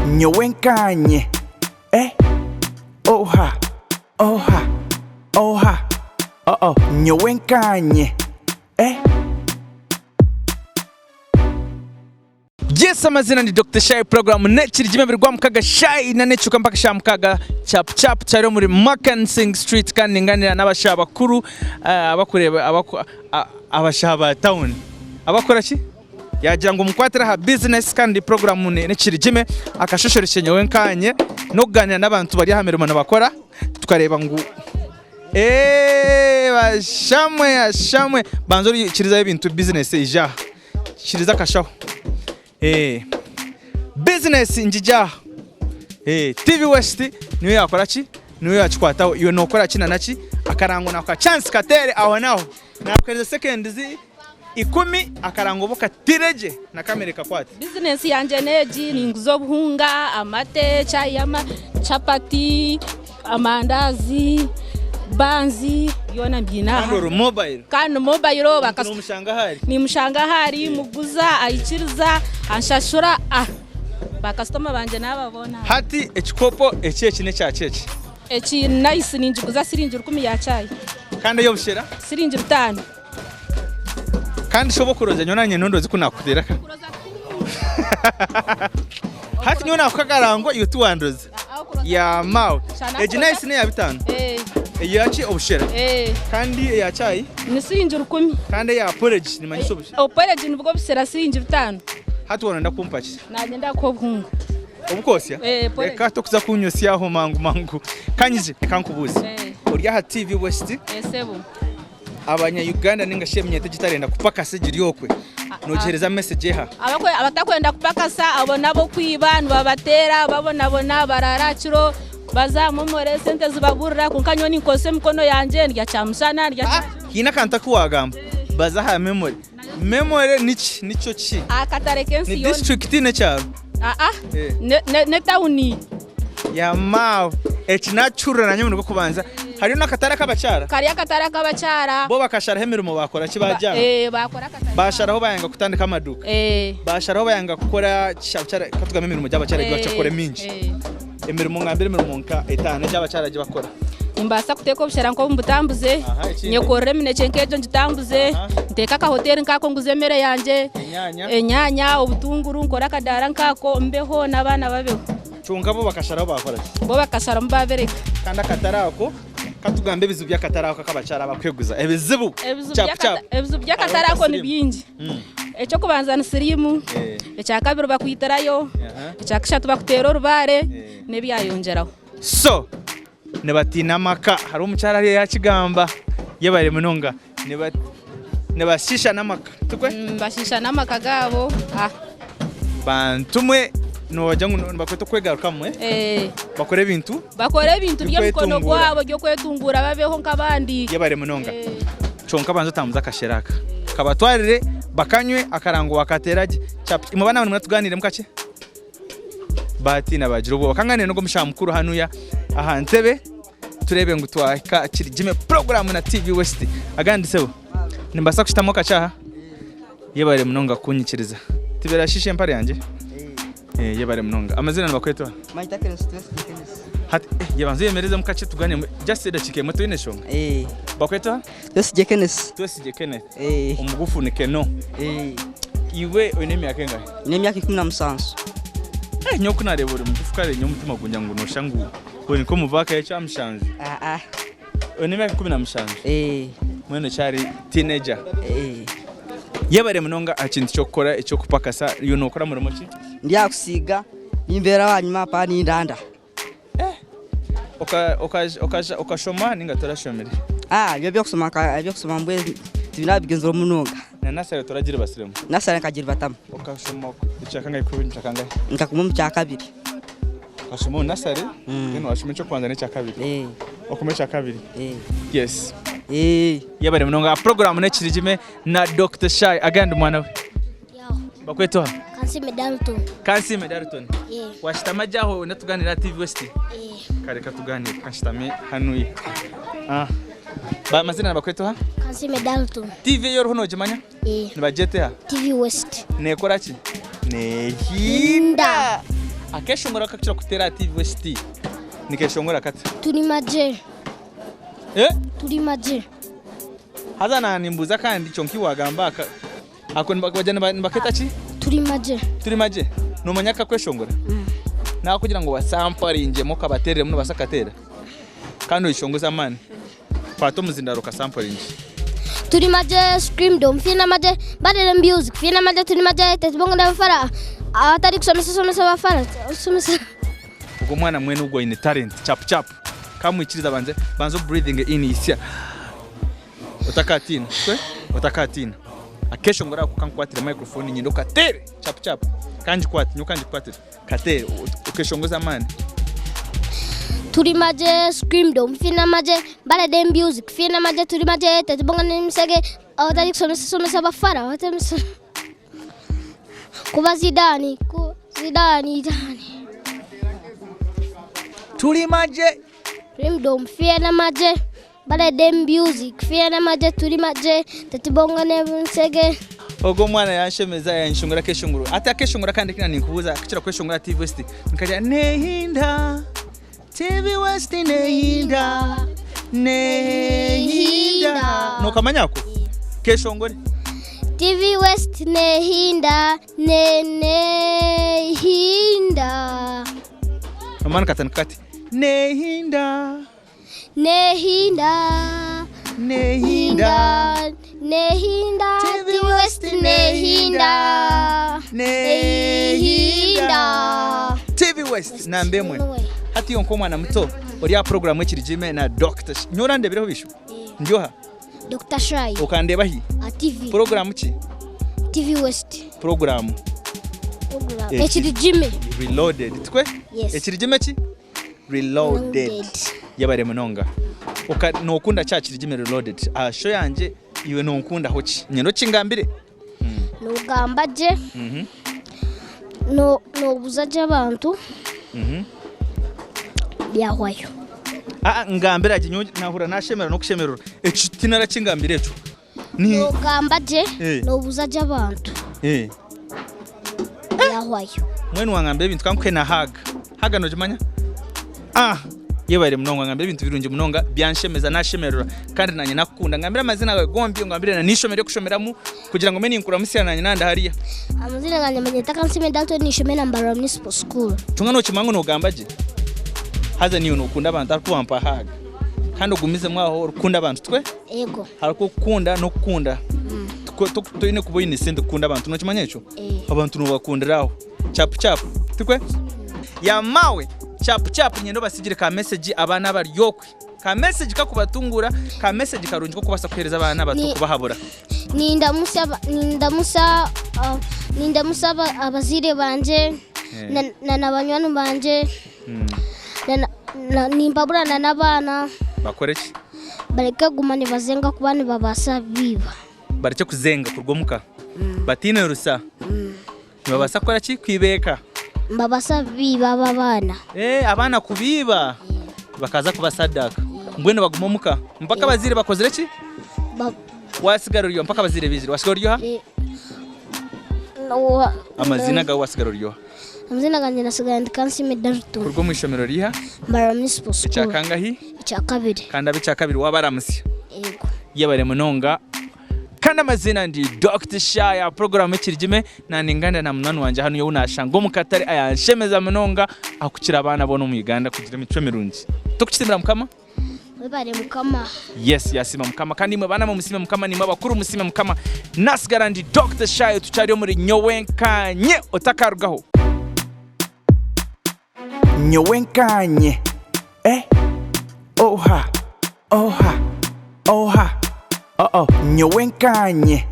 Nyowe nkanye eh oha oha oha oh oh nyowe nkanye eh. Yes amazina ni Dr Shy program nekiri gimwe biri rwamukaga Shy na nekicuka mpaka sha mukaga chap chap kyari omuri Mackenzie Street kandi ninganira n'abashaho bakuru eh, abakureba abaku- a- abashaho ba town abakora ki yagira ngu mukwatire aha business kandi program nekiri gime akashoshorokye nyowe nkanye n'okuganira n'abantu bari aha mirimo nibakora tukareba ngu Eeeh bashamwe ashamwe banza orikirizaho ebintu business eija aha kiriza akashaho eeh business ngigye aha eeh TV West niyo yakora ki niyo yakikwataho iwe nokora ki na naki akarango nako ka chance kateere aho naho nakuhereza seconds ikumi akarango obe okatire gye na kamera ekakwata. Bizinesi yangye n'egi ninguza obuhunga, amate, chai y'ama chapati, amandaazi, banzi byona mbiine Kandi aha. ori mobile. Kandi mobile Omuntu bakas nomushanga ahu ari. nimushanga ahu ari muguza aikiriza anshashura ah bakasitoma bangye n'aba boona. Hati ekikopo eki eki n'ekya ki eki? Eki nice ningiguza siringi rukumi ya chai. Kandi ey'obushera? Siringi bitaano. Kandi shi obu okuroza nyowe nanye nondoze ku nakuteera ka. Hati nyowe nakuka ngu iwe tiwandoza. Ya mawe. Egi nice neya bitaano. Eyaki obushera. Kandi eya chai. Ni siringi rukumi. Kandi eya porridge nimanyisa obushera. Porridge nibwo bushera siringi bitaano. Hati waaba noyenda kumpa ki? Nanye ndakuha obuhunga. Obukwosya? Porridge. Reka tokuza kunyosyaho mangu mangu. Kanyije reka nkubuuze. Ori aha TV West. Sebo. Abanya Uganda ninga shi eminyeto egi etarenda kupakasa egiri okwe nogihereza message eha? Abatakwenda kupakasa abo nabokwiba nibabatera babonabona barara aha kiro baza aha momore esente zibaburira kwonka nyowe ninkozesa emikono yangye ndya kyamushana ndya Ah, haine akantu aku wagamba baza aha memory. Memory niki? Nikyo ki? Akatare k'ensi Ni yoona. district n'ekyaro? Aa, n'etawuni. Yamaawe eki nakihurira nanye omurundi gw'okubanza. Hariyo n'akatare ak'abakyara? Kariyo akatare ak'abakyara. Bo bakasharaho emirimo baakora ki baagyanga? Ee, baakora akatare. Baasharaho bayanga kutandika amaduuka? Ee. Baasharaho bayanga kukora ki abakyara katugambe emirimo gy'abakyara egi bakira kukora emingi. Emirimo ngambira emirimo nka etaano egi abakyara egi bakora. Nimbaasa kuteeka obushera nk'obu mbutambuze, nyekorere eminekye nk'egyo ngitambuze, nteeke akahoteeri nk'ako nguze emere yangye, enyaanya, obutunguru, nkore akadaara nk'ako mbeho n'abaana babeho. Kyonka bo bakasharaho baakora ki? Bo bakasharamu baabireka. Kandi akatare ako, ka tugambe ebizibu by'akatare ako ak'abakyara abakweguza. Ebizibu! Chapu chapu. Ebizibu by'akatare ako ni bingi. Eky'okubanza ni siriimu, ekyakabiri bakwitirayo, ekyakashatu bakuteera orubaare, n'ebyayongyeraho. So, Nibatiina amaka. Hariho omukyara hariya yakigamba yebare munonga. Nibashiisha n'amaka, tikwe? Nibashiisha n'amaka gaabo. Bantu mwe nogira ngu nibakweta okwegarukamu bakore ebintu. Bakore ebintu by'emikono gwabo by'okwetunguura babeho nk'abandi. Yebare munonga. Kyonka banza otambuze akashera aka. Kabatwarire bakanywe akarango wakateera gye. Imwe baana nimwe tugaaniiremu kakye. Baatiina baagira obwoba. Ka nganire n'ogwo omushaija mukuru hanuya aha ntebe tureebe ngu twahika kiri gime puroguraamu na TV West. Agandi sebo, nimbaasa kushutamaho kakye aha? Yebare munonga kunyikiriza. Tibirashiisha empare yangye? Eh, yebare munonga. Amazina nibakweta oha? Manyita Kenneth Twesige Kenneth. Hati eh, yabanza oyemerezemu kakye tuganire just edakiika emwe toine shonga. Eh. Bakweta oha? Twesigye Kenneth. Twesigye Kenneth. Eh. Omugufu ni Keno. Eh. Iwe oine emyaka engahi? Nyine emyaka 17. Eh, nyowe ku naareeba ori mugufu kare nyowe omutima gungira ngu nooshusha ngu ori nk'omuvaaka y'ekyamushanju. Ah ah. Oine emyaka 17? Eh. Mbwenu okyari teenager. Eh. Yebare munonga aha kintu ky'okukora eky'okupakasa. Iwe nookora murimo ki? Ndi aha kusiiga, nimbeera ahanyima mpaho nindanda. Okashoma ninga torashomire? Ah, ebyo eby'okushoma nka eby'okushoma mbwenu tibinabigenzire munonga. Na nasare toragiribasiremu? Nasare nkagiribatamu. Okashoma ekya kangahi kuhika omu kya kangahi? Nkaguma omu kya kabiri. Okashoma omu nasare, then washoma eky'okubanza n'ekya kabiri? Eh. Okoma ekya kabiri? Eh. Yes. Eh. Yebare munonga. Puroguramu n'Ekirigime na Dokita Shai. Agandi mwana we. Bakweta oha? Kansiime Dalton. Kansiime Dalton. Yeah. Washitama gye aho natuganira aha TV West? Yeah. Kare katuganire kanshitame hanuya. Ah. Ba amazina nibakweta oha? Kansiime Dalton. TV ei oriho nogimanya? Yeah. Nibagyeta eha? TV West. Nekora ki? Nehinda. Akeshongoro akakukira kuteera aha TV West nikeshongora kata? Turi magye. Eh? Turi magye. Haza na nimbuuza kandi kyonka iwe wagamba aka ako nibagira nibaketa ki? Turi magye. Turi magye. Nomanya akakweshongora? Nakugira ngu obasamparingemu okabateereremu nobaasa kukateera? Kandi oyeshongoze amaani. Kwata omuzindaaro okasampuringye. Turi magye scream dom fina magye barere music fina magye turi magye tetubongo n'abafara abatari kushomesa shomesa abafara shomesa. Ogwo omwana mwene ogwo aine talent chapu chapu kamwikirize abanze banza o breathinge in hitsya otakatiina kwe otakatiina akeshongoro ako kankukwatire microphone nyine okateere chapu chapu kangikwate nyowe kangikukwatire kateere okeshongoze amaani. Turi magye scream dom fina magye barere music fina magye turi magye tetubongo n'emisege abatari kushomesa shomesa abafara abatari Kuba Zidane, ku Zidane, Zidane. Turi magye. Rimdom fear na magye, bare dem music fear na magye turi magye tetubonga n'ebinsege. Ogwo omwana yanshemeza yanshongora akeshongoro ati akeshongoro akandi aku ninkubuuza akakira kweshongora TV West nkagira nehinda TV West nehinda nehinda nokamanya ako keshongore. TV West nehinda ne nehinda. Omwana katandika kati nehinda. Nehinda. Nehinda. Nehinda. TV West nehinda. Nehinda. TV West namba emwe. Hati iwe nk'omwana muto ori aha puroguramu Ekirigime na Dokita Shi. Nyowe orandeebireho bishu? Ndi oha? Dokita Shai. Okandeeba hi? Aha TV. Puroguramu ki? TV West. Puroguramu. Puroguramu. Ekirigime. Reloaded. Tikwe? Yes. Ekirigime ki? Reloaded. Yebare munonga. Oka nokunda ki aha Kirigime Reloaded? Aha show yangye iwe nonkundaho ki? Nyenda okingambire. Nogamba gye. Nobuuza gye abantu. Byahwayo. Aa ngambira gye nyowe nahurira nashemererwa n'okushemererwa. Ekyo tinarakingambire ekyo. Ni Nogamba gye, Eh. nobuuza gye abantu. Eh. Byahwayo. Mbwenu wangambira ebintu kankuhe na hug. Hug nogimanya? Ah! Yebare munonga wangambira ebintu birungi munonga byanshemeza nashemererwa kandi nanye nakukunda. Ngambira amazina gawe gombi ongambire na n'eishomero eryokushomeramu kugira ngu mbe ninkuramutsya nanye nandi hariya. Amazina gangye banyeta Kansiime Dalton ninshomera Mbarara Municipal School. Kyonka nokimanya ngu nogamba gye? Haza naiwe nokunda abantu ahakuba wampa hug. Kandi ogumizemu aho orikukunda abantu tikwe? Ego. Hariho okukunda n'okukunda. Toine kuba oine sente kukunda abantu, nokimanya ekyo? Abantu nobakundira aho. Chapu chapu, tikwe? Ya maawe, chapu chapu niinyenda obatsigire ka message abaana abari okwe. Ka message kakubatunguura, ka message karungi k'okubaasa kuheereza abaana bato kubahabura. Nindamutsya nindamutsya abazaire bangye na banywani bangye. Nimpabura n'abaana. Bakore ki? Bareke kuguma nibazenga kuba nibabaasa biiba. Barekye kuzenga kuruga omuka bataine rusa. Nibabaasa kukora ki? Kwiba eka. Nibabaasa biiba abo abaana. Abaana kubiiba bakaza kubasadaka. Mbwenu baguma omuka mpaka abazaire bakozire ki? Waatsigara ori oha mpaka abazaire baizire? Waatsigara ori oha? Amaziina gaawe waatsigara ori oha? Amazina gangye nasigara ndi Kansiime Dalton. Kuruga omu ishomero riiha? Mbarara Municipal School. Ekya kangahi? Ekya kabiri. Kandi ab'ekyakabiri waabaramutsya? Yego. Yebare munonga. Kandi amaziina ndi Dokita Shaya, puroguraamu Ekirigime, naninganira na munywani wangye hanu ou naashanga omu katare ayanshemeza munonga ahakukira abaana boona omu Uganda kugira emicwe mirungi. Tokukisiimira Mukama? Webare Mukama. Yes, yasiima Mukama. Kandi imwe baana mwe musiime Mukama, naimwe abakuru musiime Mukama. Nasigara ndi Dokita Shayo, tukyari omuri Nyowe Nkanye, otakarugaho. Nyowe nkanye, eh, oha, oha, oha, oh oh, nyowe nkanye.